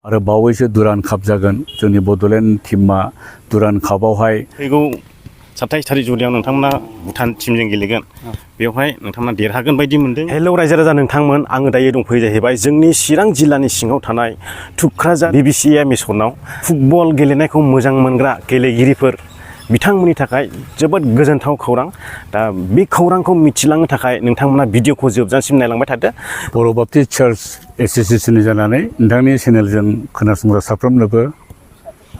आरो बावैसो दुरान काप जागोन जोंनि बड'लेण्ड टीमा दुरान कापआवहाय फैगौ 27 जुलाइआव नोंथांमोना भुटान टीमजों गेलेगोन बेवहाय नोंथांमोना देरहागोन बायदि मोनदों। हेलौ रायजो राजा नोंथांमोन आङो दायो दंफैयो जाहैबाय जोंनि चिरां जिल्लानि सिङाव थानाय थुक्राझार BBCA मिसनाव फुटबल गेलेनायखौ मोजां मोनग्रा गेलेगिरिफोर बिथांमोननि थाखाय जोबोद गोजोनथाव खौरां। दा बे खौरांखौ मिथिलांनो थाखाय नोंथांमोना भिडिअखौ जोबजासिम नायलांबाय थादो। बर' बाप्टिस्ट चार्च एस'सिएशननि जानानै नोंथांनि चेनेलजों खोनासंग्रा साफ्रोमनोबो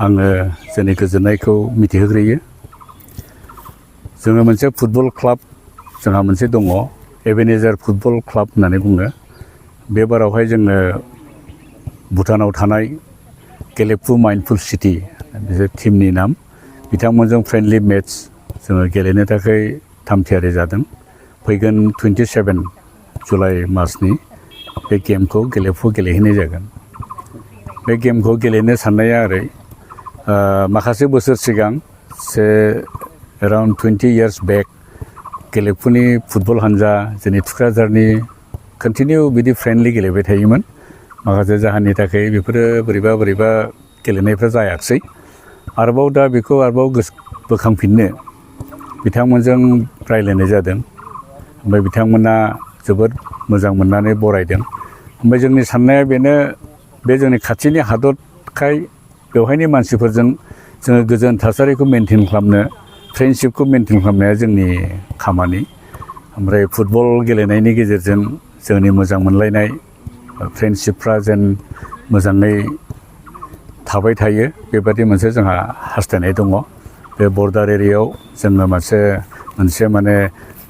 आङो जोंनि गोजोननायखौ मिथिहोग्रोयो। जोङो मोनसे फुटबल क्लाब जोंहा मोनसे दङ एबेनेजार फुटबल क्लाब होननानै बुङो। बे बारावहाय जोङो भुटानाव थानाय गेलेफु माइन्डफुल सिटि बिसोर टीमनि नाम बिथांमोनजों फ्रेन्डलि मेट्स जोङो गेलेनो थाखाय थामथियारि जादों। फैगोन 27 जुलाइ मासनि बे गेमखौ गेलेफु गेलेहैनाय जागोन। बे गेमखौ गेलेनो साननाया ओरै माखासे बोसोर सिगां एराउन्ड 20 years बेक गेलेफुनि फुटबल हान्जा जोंनि थुक्राझारनि कन्टिनिउ बिदि फ्रेन्डलि गेलेबाय थायोमोन। माखासे जाहोननि थाखाय बेफोरो बोरैबा गेलेनायफ्रा जायाखिसै। आरोबाव दा बेखौ आरोबाव बोखांफिननो बिथांमोनजों रायज्लायनाय जादों। ओमफ्राय बिथांमोना जोबोद मोजां मोननानै बरायदों। ओमफ्राय जोंनि साननाया बेनो बे जोंनि खाथिनि हादरखाय बेवहायनि मानसिफोरजों जोङो गोजोन थासारिखौ मेनटेन खालामनो फ्रेन्डशिपखौ मेनटेन खालामनाया जोंनि खामानि। ओमफ्राय फुटबल गेलेनायनि गेजेरजों जोंनि मोजां मोनलायनाय फ्रेन्डशिपफ्रा जेन मोजाङै थाबाय थायो बेबादि मोनसे जोंहा हास्थायनाय दङ। बे बर्डार एरियायाव जोङो मोनसे माने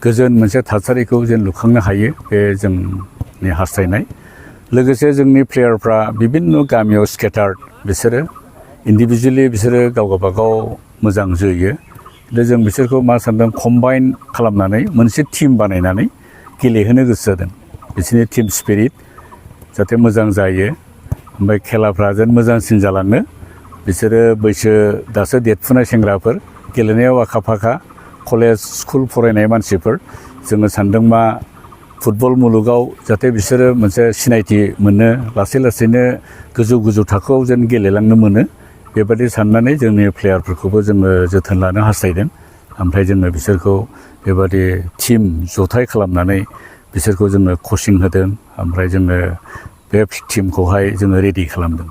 गोजोन मोनसे थासारिखौ जेन लुखांनो हायो बे जोंनि हास्थायनाय। लोगोसे जोंनि प्लेयारफ्रा बिभिन्न गामियाव स्केटार्ड बिसोरो इन्डिभिजुवेलि बिसोरो गावबागाव मोजां जोयो। जों बिसोरखौ मा सानदों कम्बाइन खालामनानै मोनसे टीम बानायनानै गेलेहोनो गोसो जादों। बिसोरनि टीम स्पिरिट जाहाथे मोजां जायो ओमफ्राय खेलाफ्रा जेन मोजांसिन जालाङो। बिसोरो बैसो दासो देरफुनाय सेंग्राफोर गेलेनायाव आखा फाखा कलेज स्कुल फरायनाय मानसिफोर जोङो सानदों मा फुटबल मुलुगाव जाहाथे बिसोरो मोनसे सिनायथि मोनो लासैनो गोजौ थाखोआव जेन गेलेलांनो मोनो बेबादि साननानै जोंनि प्लेयारफोरखौबो जोङो जोथोन लानो हास्थायदों। ओमफ्राय जोङो बिसोरखौ बेबादि टीम जथाय खालामनानै बिसोरखौ जोङो कचिं होदों। ओमफ्राय जोङो बे टीमखौहाय जोङो रेडि खालामदों।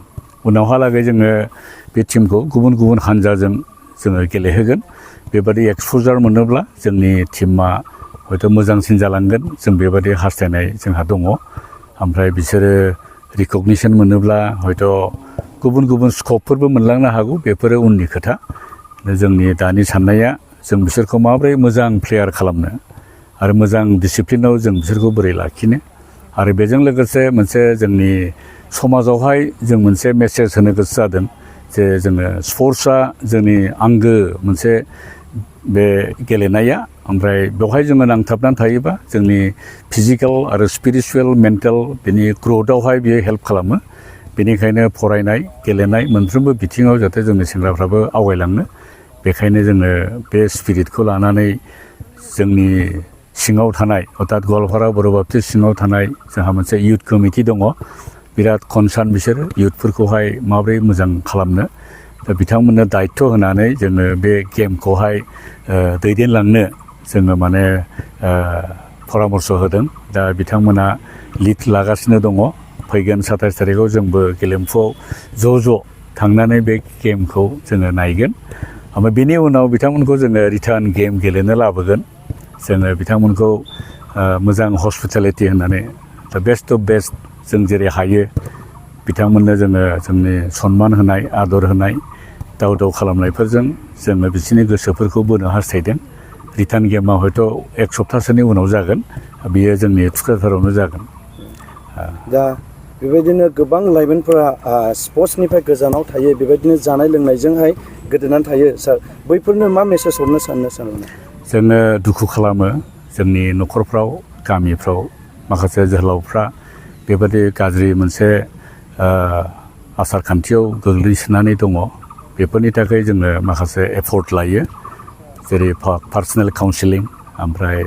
उनावहालागै जोङो बे टीमखौ गुबुन हान्जाजों जोङो गेलेहोगोन। बेबादि एक्सप'जार मोनोब्ला जोंनि टीमा हयथ' मोजांसिन जालांगोन जों बेबादि हास्थायनाय जोंहा दङ। ओमफ्राय बिसोरो रिकगनिसन मोनोब्ला हयथ' गुबुन स्कपफोरबो मोनलांनो हागौ बेफोरो उननि खोथा। जोंनि दानि साननाया जों बिसोरखौ माबोरै मोजां प्लेयार खालामनो आरो मोजां डिसिप्लिनाव जों बिसोरखौ बोरै लाखिनो आरो बेजों लोगोसे मोनसे जोंनि समाजावहाय जों मोनसे मेसेज होनो गोसो जादों जे जोङो स्पर्ट्सआ जोंनि आंगो मोनसे बे गेलेनाया। ओमफ्राय बेवहाय जोङो नांथाबनानै थायोबा जोंनि फिजिकेल आरो स्पिरिचुवेल मेन्टेल बेनि ग्रथआवहाय बियो हेल्प खालामो। बेनिखायनो फरायनाय गेलेनाय मोनफ्रोमबो बिथिङाव जाहाथे जोंनि सेंग्राफ्राबो आवगायलाङो। बेखायनो जोङो बे स्पिरिटखौ लानानै जोंनि सिङाव थानाय अर्थात गवालपारा बर' बाप्टिस्ट सिङाव थानाय जोंहा मोनसे इयुथ कमिटि दङ। बिराद कनसार्न बिसोरो इयुथफोरखौहाय माबोरै मोजां खालामनो। दा बिथांमोननो दायित्व होनानै जोङो बे गेमखौहाय दैदेनलांनो जोङो माने परामर्स होदों। दा बिथांमोना लिड लागासिनो दङ। फैगोन 27 थारिखआव जोंबो गेलेमफुआव ज' थांनानै बे गेमखौ जोङो नायगोन। ओमफ्राय बेनि उनाव बिथांमोनखौ जोङो रिटार्न गेम गेलेनो लाबोगोन। जोङो बिथांमोनखौ मोजां हस्पिटालिटि होननानै दा बेस्ट अफ बेस्ट जों जेरै हायो बिथांमोननो जोङो जोंनि सनमान होनाय आदर होनाय दाव खालामनायफोरजों जोङो बिसोरनि गोसोफोरखौ बोनो हास्थायदों। रिटार्न गेमा हयथ' 1 सप्ताहसोनि उनाव जागोन। बियो जोंनि थुक्राझारावनो जागोन। दा बेबायदिनो गोबां लाइमोनफोरा स्पर्ट्सनिफ्राय गोजानाव थायो बेबायदिनो जानाय लोंनायजोंहाय गोदोनानै थायो। सार बैफोरनो मा मेसेज हरनो सानो? जोङो दुखु खालामो जोंनि न'खरफ्राव गामिफ्राव माखासे जोहोलावफ्रा बेबादि गाज्रि मोनसे आसार खान्थियाव गोग्लैसोनानै दङ। बेफोरनि थाखाय जोङो माखासे एफर्ट लायो जेरै पार्सनेल काउन्सिलिं ओमफ्राय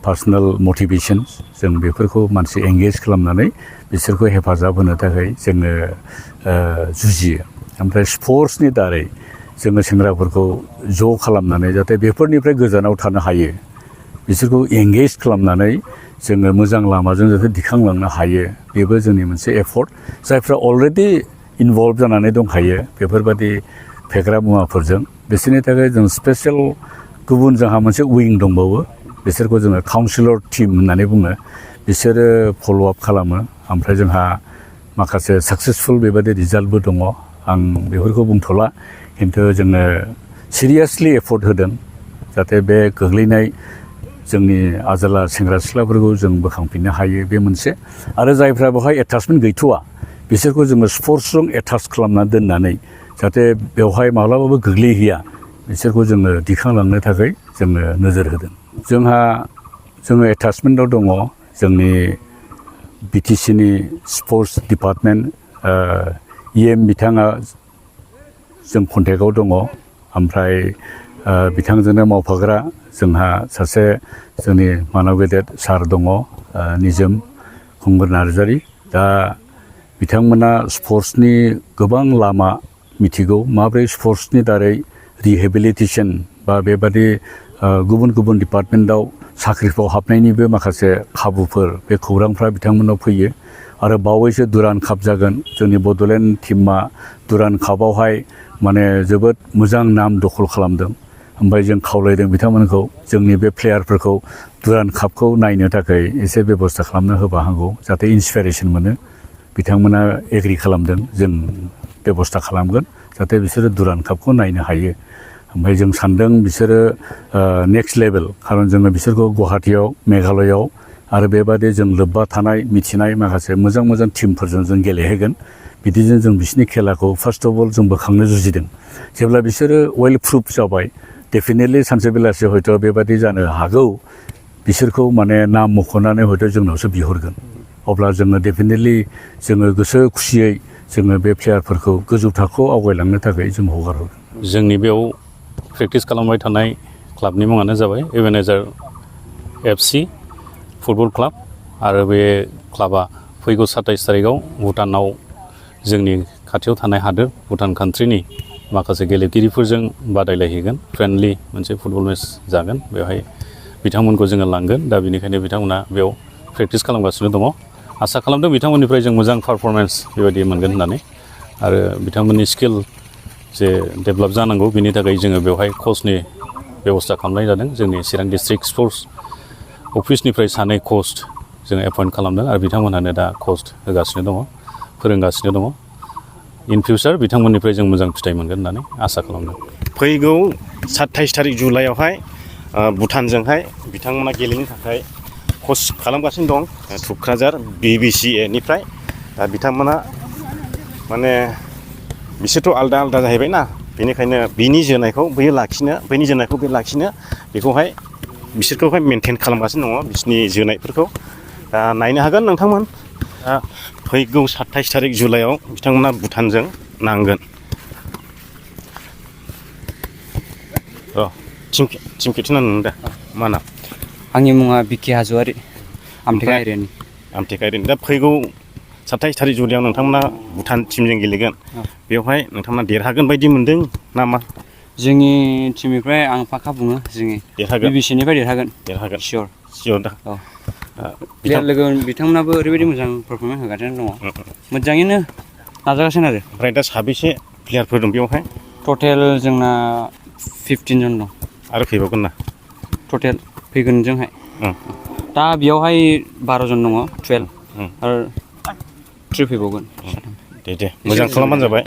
पार्सनेल मटिभेसन जों बेफोरखौ मानसि एंगेज खालामनानै बिसोरखौ हेफाजाब होनो थाखाय जोङो जुजियो ओमफ्राय स्पर्ट्सनि दारै जोङो सेंग्राफोरखौ ज' खालामनानै जाहाथे बेफोरनिफ्राय गोजानाव थानो हायो बिसोरखौ एंगेज खालामनानै जोङो मोजां लामाजों जाहाथे दिखांलांनो हायो बेबो जोंनि मोनसे एफर्ट जायफ्रा अलरेडि इनभल्भ जानानै दंखायो बेफोरबायदि फेग्रा मुवाफोरजों बिसोरनि थाखाय जों स्पेसियेल गुबुन जोंहा मोनसे उइं दंबावो बिसोरखौ जोङो काउन्सिलर टिम होननानै बुङो बिसोरो फल'आप खालामो ओमफ्राय जोंहा माखासे साक्सेसफुल बेबायदि रिजाल्टबो दङ आं बेफोरखौ बुंथ'ला खिन्थु जोङो सिरियासलि एफर्ट होदों जाहाथे बे गोग्लैनाय जोंनि आजोला सेंग्रा सिख्लाफोरखौ जों बोखांफिननो हायो बे मोनसे आरो जायफ्रा बेवहाय एटाचमेन्ट गैथ'वा बिसोरखौ जोङो स्पर्ट्सजों एटाच खालामना दोननानै जाहाथे बेवहाय माब्लाबाबो गोग्लैहैया बिसोरखौ जोङो दिखांलांनो थाखाय जोङो नोजोर होदों जोङो एटाचमेन्टआव दङ जोंनि बिटिसिनि स्पर्ट्स डिपार्टमेन्ट EM बिथाङा जों कन्टेक्टआव दङ ओमफ्राय बिथांजोंनो मावफाग्रा जोंहा सासे जोंनि मानब गेदेर सार दङ निजोम खुंगुर नार्जारि दा बिथांमोना स्पर्ट्सनि गोबां लामा मिथिगौ माब्रै स्पर्ट्सनि दारै रिहेबिलिटेसन बा बेबादि गुबुन गुबुन डिपार्टमेन्टआव साख्रिफ्राव हाबनायनिबो माखासे खाबुफोर बे खौरांफ्रा बिथांमोननाव फैयो आरो बावैसो दुरान काप जागोन जोंनि बड'लेण्ड टीमा दुरान कापआवहाय माने जोबोद मोजां नाम दखल खालामदों ओमफ्राय जों खावलायदों बिथांमोनखौ जोंनि बे प्लेयारफोरखौ दुरान कापखौ नायनो थाखाय एसे बेबस्था खालामनो होबा हामगौ जाहाथे इन्सपिरेसन मोनो बिथांमोना एग्रि खालामदों जों बेबस्था खालामगोन जाहाथे बिसोरो दुरान कापखौ नायनो हायो ओमफ्राय जों सान्दों बिसोरो नेक्स्ट लेभेल खारन जोङो बिसोरखौ गुवाहाटीयाव मेघालयआव आरो बेबादि जों लोब्बा थानाय मिथिनाय माखासे मोजां मोजां टिमफोरजों जों गेलेहोगोन बिदिजों जों बिसोरनि खेलाखौ फार्स्ट अफ अल जों बोखांनो जुजिदों जेब्ला बिसोरो वेल प्रुफ जाबाय डेफिनेटलि सानसे बेलासि हयथ' बेबादि जानो हागौ बिसोरखौ माने नाम मख'नानै हयथ' जोंनावसो बिहरगोन अब्ला जोङो डेफिनेटलि जोङो गोसो खुसियै जोङो बे प्लेयारफोरखौ गोजौ थाखोआव आवगायलांनो थाखाय जों हगार हरगोन जोंनि बेयाव प्रेक्टिस खालामबाय थानाय क्लाबनि मुङानो जाबाय एबेनेजार FC फुटबल क्लाब आरो बे क्लाबा फैगौ 27 तारिखआव भुटानाव जोंनि खाथियाव थानाय हादोर भुटान कान्ट्रिनि माखासे गेलेगिरिफोरजों बादायलायहैगोन फ्रेन्डलि मोनसे फुटबल मेच जागोन बेवहाय बिथांमोनखौ जोङो लांगोन दा बेनिखायनो बिथांमोना बेयाव प्रेक्टिस खालामगासिनो दङ आसा खालामदों बिथांमोननिफ्राय जों मोजां पारफरमेन्स बेबायदि मोनगोन होननानै आरो बिथांमोननि स्किल जे डेभेलप जानांगौ बिनि थाखाय जोङो बेवहाय कचनि बेबस्था खालामनाय जादों जोंनि चिरां डिस्ट्रिक्ट स्पर्ट्स अफिसनिफ्राय सानै कच जोङो एपइन्ट खालामदों आरो बिथांमोनहानो दा कच होगासिनो दङ फोरोंगासिनो दङ इन फिउचार बिथांमोननिफ्राय जों मोजां फिथाइ मोनगोन होननानै आसा खालामदों फैगौ 27 तारिख जुलाइआवहाय भुटानजोंहाय बिथांमोना गेलेनो थाखाय कच खालामगासिनो दं थुक्राझार BBCA निफ्राय दा बिथांमोना माने बिसोरथ' आलदा आलदा जाहैबाय ना बेनिखायनो बिनि जोनायखौ बैयो लाखिनो बैनि जोनायखौ बे लाखिनो बेखौहाय बिसोरखौहाय मेनटेन खालामगासिनो दङ बिसोरनि जोनायफोरखौ दा नायनो हागोन नोंथांमोन दा फैगौ 27 तारिख जुलाइआव बिथांमोना भुटानजों नांगोन टिम केप्टेना नों दा मा नाम आंनि मुङा बिके हाज'वारि आमथेखा एरियानि दा फैगौ 27 तारिख जुलाइआव नोंथांमोना भुटान टिमजों गेलेगोन बेवहाय नोंथांमोना देरहागोन बायदि मोनदों ना मा जोंनि टिमनिफ्राय आं फाखा बुङो जोंनि BBCनिफ्राय देरहागोन सियर दा प्लेयार लोगो बिथांमोनाबो ओरैबायदि मोजां पारफरमेन्स होगासिनो दङ मोजाङैनो नाजागासिनो आरो ओमफ्राय दा साबेसे प्लेयारफोर दं बेवहाय टटेल जोंना 15 जन दं आरो फैबावगोन ना टटेल फैगोन जोंहाय दा बेयावहाय 12 जन दङ 12 आरो 3 फैबावगोन दे मोजां खालामबानो जाबाय